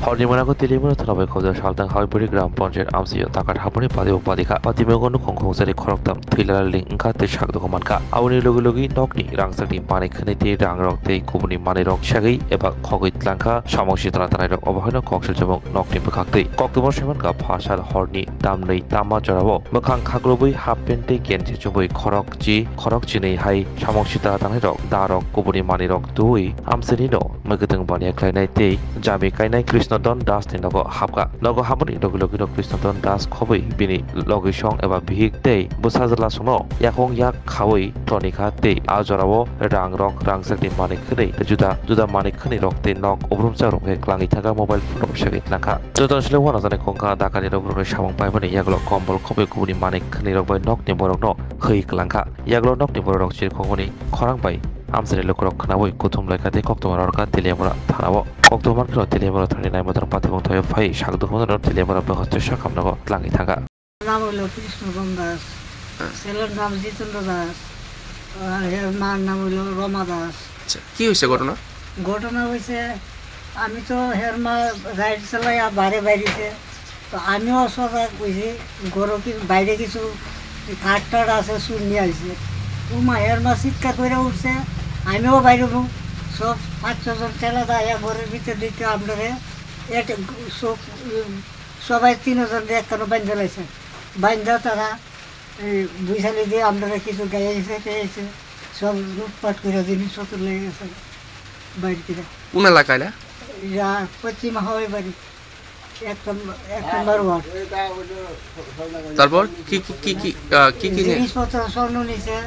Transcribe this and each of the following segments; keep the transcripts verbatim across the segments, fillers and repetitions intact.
Horni mwnakgo Teliamura thana bai khobjak Saltang Hawibari Gram Panchayat amchaio takat hapmani pati bo pati kha. Pati mwnakgo nukhung khungsari khoroktham thwi lalailing wngkha tei sak dukhu mankha. Aboni logi logi nokni rangchakni manwi khwnwi tei rangrok tei kubuni manwirok segwi eba khogwi tlangkha samung sitra tanairok, obo haino kok siljamung nokni bwkhaktwi. Koktwma saimankha, phasal horni tamnwi tama jorao mwkhang khakrubwi half pant tei genji chumui khorok chi khorok chinwi hai samung sitra tanairok, darok, kubuni manwirok twiwi amchaini no mwkhuitwng baniya khlainai tei jami kainai Krishnodon Das ni nogo hapkha. Nogo hapmani logi logi no Krishnodon Das khobwi bini logisong eba bihik tei bwsajlasongno yakung yak khawi tonikha tei a jorao rangrok, rangchakni manwi khwnwi tei juda juda manwi khwnwirok tei nok ubrumchakrok khe klangwi thangkha, mobile phone rok segwi tlangkha. Joto sile uanajani khongkha dakani rok borokni samung paimani yagulo kombol khobwi kubuni manwi khwnwirok bai nokni borokno hwi klangkha. Yagulo nokni bororok chirikhokmani khorang bai amchaini lukurok khnaui kuthum laikha tei koktwma rwrwkha Teliamura thanao. Koktwma mankhe Teliamura thani naimwthang pathibong thaio phai sak dukhuno Teliamura bwkhaktwi sakhamnogo tlangwi thangkha. নাম হইল কৃষ্ণধন দাস, ছেলের নাম জিতেন্দ্র দাস, আর এর মার নাম হইল রমা দাস। আচ্ছা, কি হয়েছে ঘটনা? ঘটনা হয়েছে, আমি তো হের মা গাড়ি চালাই আর বাইরে বাইরেছে, তো আমিও সজাগ হয়েছি, ঘরো কি বাইরে কিছু কাঠ টাঠ আছে, চুর নিয়ে আইছে। ও মা, হের মা চিৎকার করে উঠছে, আমিও বাইরে হবো। সব পাঁচ ছজন ছেলে যায় ঘরের ভিতরে দিকে আপনারে এটা চোখ, উম, সবাই তিনজন একখানে বান্ধে লাইছে। বান্ধা তারা এই বৈশালী দিয়ে আপনারা কিছু গাইছে, টাইছে, সব লুটপাট করে জিনিসপত্র লেগে গেছে বাইরে থেকে। কোন এলাকা এটা? এটা পশ্চিম হাওয়াই বাড়ি, এক নম্বর, এক নম্বর ওয়ার্ড। তারপর কি, কি, কি, কি, আহ, কি, কি নিয়ে? জিনিসপত্র স্বর্ণ নিছে,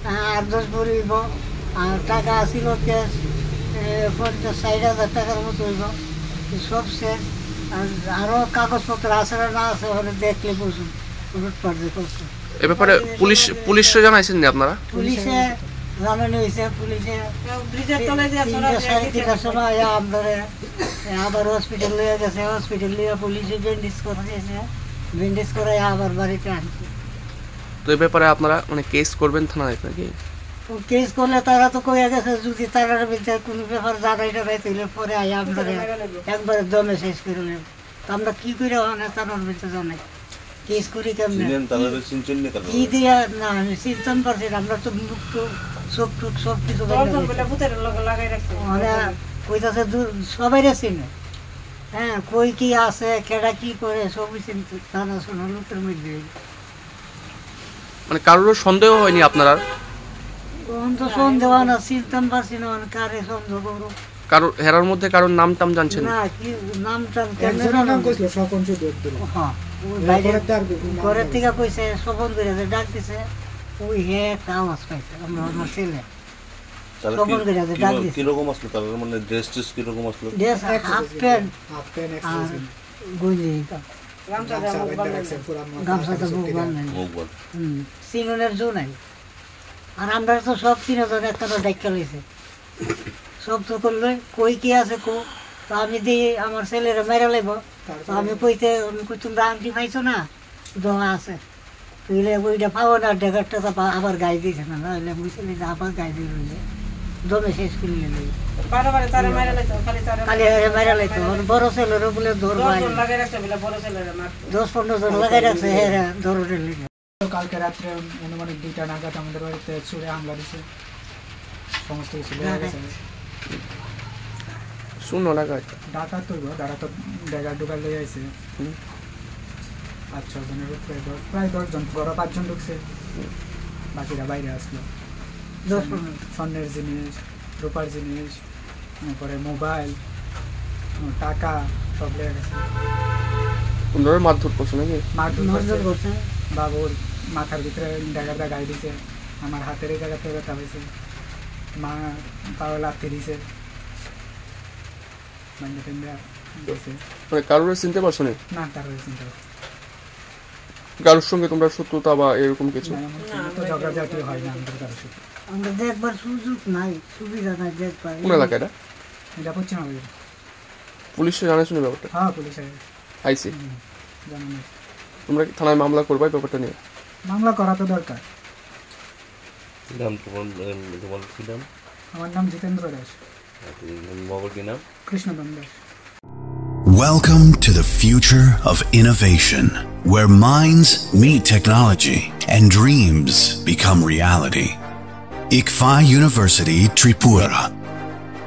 আহ, আট দশ ভরি হইব, আর টাকা ছিল ক্যাশ, এ, পঞ্চাশ ষাট হাজার টাকার মতো হইব, সব শেষ। আর আরো কাগজপত্র আছে না, না আছে, ওখানে দেখলে বুঝুন। লুটপাট যে করছে। এ ব্যাপারে পুলিশ, পুলিশে জানাইছেন নি আপনারা? পুলিশে জানানো হয়েছে, পুলিশে ব্রিজের তলে যে তিনটা, সাড়ে তিনটার সময় আয়া আমরারে আবার হসপিটাল লইয়া গেছে, হসপিটাল লইয়া পুলিশে ব্যান্ডেজ করে দিয়েছে, ব্যান্ডেজ করে আবার বাড়িতে আনছে। তো এই ব্যাপারে আপনারা মানে কেস করবেন থানায় নাকি? ও কেস করলে তারা তো কইয়া গেছে, যদি তারা ভিতরে কোনো ব্যাপার জানাই টানাই, তাহলে পরে আয়া আমরারে একবারে দমে শেষ করে নেব। তো আমরা কি করে ওখানে থানার ভিতরে জানাই? কেস করি কেমনে? চিনেন, তারা তো চিনছেন না, তারা। কি দিয়া? না, আমি চিনতাম পারছি না। আমরা তো মুখ টুক, চোখ টুক সব কিছু বাইরে দশজন রাখছে। মিলে ভূতের লগে লাগাই রাখছে। মানে, কইতাছে দু-, সবাইরে চিনে। হ্যাঁ, কই কি আছে, কেডা কি করে, সবই চিনতে, জানাশোনা লোকের মধ্যে। মানে, কারোরও সন্দেহ হয়নি আপনার আর? তখন তো সন্দেহ না, চিনতাম পারছি না, মানে, কারে সন্দেহ করবো। কারো, হেরার মধ্যে কারোর নাম টাম জানছেন? না, কি নাম টাম কেমনে একজনের নাম জানবো? কইছিল, স্বপন শুধু একজন। হ্যাঁ, ওই এরপরে বাইরে তো আর কোনো নাম ঘরের জানি থেকে না। কইছে, স্বপন করে যে ডাক দিছে, ওই হে একটা আওয়াজ পাইছে, আমরা, আমার ছেলে। তারা কি, স্বপন করে যে কি ডাক র-, দিছে। কিরকম আসলো? তারা মানে ড্রেস ট্রেস কিরকম আসলো? ড্রেস একশো হাফ প্যান্ট হাফ প্যান্ট, একশো আর গেঞ্জি। গামছা গামছা দিয়ে মুখ বান্ধা বান্ধা রাখছে, পুরা মুখ গামছা ঢাকা দিয়ে মুখ সব ঢাকা। বান্ধা। মুখ বান্ধা। হুম, চিননের জো নাই। আর আমরা তো সব তিনজন একটা ডাইক্কা লইছে। সব তো করলে কই কি আছে কো? তো আমি দেই আমার ছেলেরে মেরে লাইব। তো আমি কইতে, আমি কই, "তোমরা আংটি পাইছো না?" "দোয়া আছে।" তুইলে ওইটা পাও না, ডেগারটা তো পা-, আবার গাই দিছে না, না হইলে বুঝলি যে আবার গাই দিল হইলে। দমে শেষ করে নিল। বারে বারে তারে মেরে লাইতো, খালি তারে খালি হেরে মেরে লাইতো। ওর বড় ছেলেরও বলে ধরবো দশ জন আইলে। লাগাই রাখছে বলে বড় ছেলেরে মারতো। দশ পনেরো জন লাগাই রাখছে, হেরে ধরো রে। কালকে রাত্রে আনুমানিক দুইটা নাগাদ আমাদের বাড়িতে ছুড়ে হামলা দিছে, সমস্ত কিছু লয়ে গেছে। শুনো না, গাই। ডাকাত হইব, তারা তো ডেগা ডুগা লয়ে আইছে। হুম। পাঁচ ছয় জনের উপরে, দশ, প্রায় দশ জন, ঘরে পাঁচ জন ঢুকছে, হুম। বাকিরা বাইরে আসলো। দশ পনেরো। স্বর্ণের জিনিস, রূপার জিনিস, তারপরে মোবাইল, টাকা সব লেগে গেছে। ওনারা মারধর করছে নাকি? মারধর করছে। মারধর করছে। বাবুর মাথার ভিতরে ডেগার দাগ আই দিছে, আমার হাতের এই জায়গাতে ব্যথা হয়েছে, মা পাও লাথি দিছে, মাইন্ডা টাইন্ডা দিছে। মানে কারোরে চিনতে পারছো না? না, কারোরে চিনতে পারছি না। কারোর সঙ্গে তোমরা শত্রুতা বা এরকম কিছু? না, এমন কোনো তো ঝগড়াঝাটি হয় না আমাদের কারোর সাথে। আমরা দেখবার সুযোগ নাই, সুবিধা নাই দেখবার। কোন এলাকা এটা? এটা পশ্চিম হাওড়া। পুলিশে জানাইছো না ব্যাপারটা? হ্যাঁ, পুলিশ আইছে। আইছে? হুম, জানানো হয়েছে। তোমরা কি থানায় মামলা করবে এই ব্যাপারটা নিয়ে? মামলা করা তো দরকার। কি নাম তোমার, এম, তোমার কি নাম? আমার নাম জিতেন্দ্র দাস। আর কি, বাবার কি নাম? কৃষ্ণধন Das. Welcome to the future of innovation, where minds meet technology and dreams become reality. Ikfa University Tripura,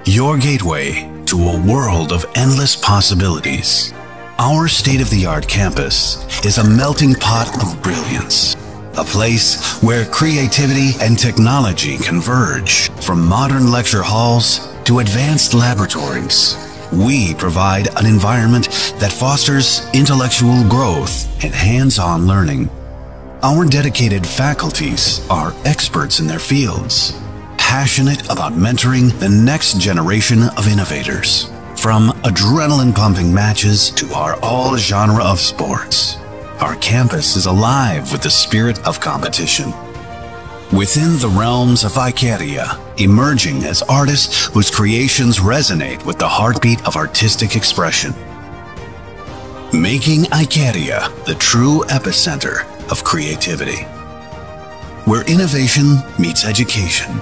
your gateway to a world of endless possibilities. Our state of the art campus is a melting pot of brilliance, a place where creativity and technology converge. From modern lecture halls to advanced laboratories, we provide an environment that fosters intellectual growth and hands on learning. Our dedicated faculties are experts in their fields, passionate about mentoring the next generation of innovators. From adrenaline pumping matches to our all genre of sports, our campus is alive with the spirit of competition. Within the realms of Icaria, emerging as artists whose creations resonate with the heartbeat of artistic expression. Making Icaria the true epicenter of creativity, where innovation meets education.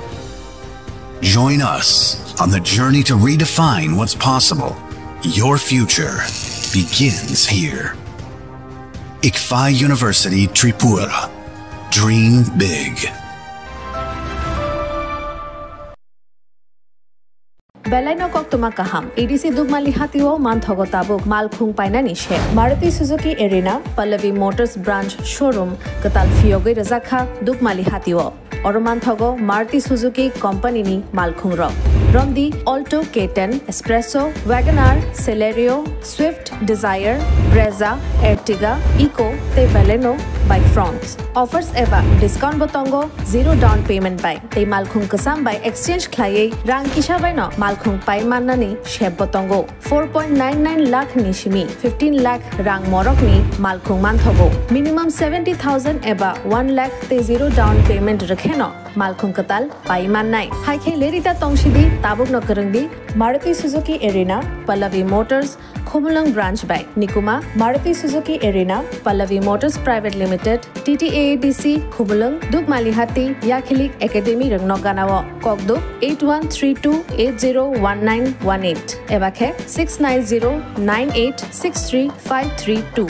Join us on the journey to redefine what's possible. Your future begins here. Ikfa University Tripura. Dream big. Belai no koktwma kaham. A D C Dukmali hatio manthogo tabuk malkhung painani se. Maruti Suzuki Arena, Pallavi Motors Branch Showroom, kwtal phiyogwi rwjakha Dukmali hatio. Oro manthogo Maruti Suzuki Company ni malkhung rok. Romdi Alto, K ten, Espresso, Wagon R, Celerio, Swift, Dzire, Brezza, Ertiga, Eeco tei Baleno by Fronx. Offers eba discount bo tongo, zero down payment bai. Tei malkhung kwcham bai exchange khlaiwi rang kisa bai no malkhung pai mannani sep bo tongo. Four point nine nine lakh ni simi fifteen lakh rang morok ni malkhung manthogo. Minimum seventy thousand eba one lakh tei zero down payment rwkhe no malkhung kwtal pai mannai. Hai khe lerita tongsidi, tabuk no kwrwngdi Maruti Suzuki Arena, Pallavi Motors, Khumulwng Branch bai. Nikuma, Maruti Suzuki Arena, Pallavi Motors Private Limited, T T A A D C, Khumulwng, Dukmalihati, Yakhilik Academy rwngno ganao. Kokduk eight one three two eight zero one nine one eight eba khe six nine zero nine eight six three five three two.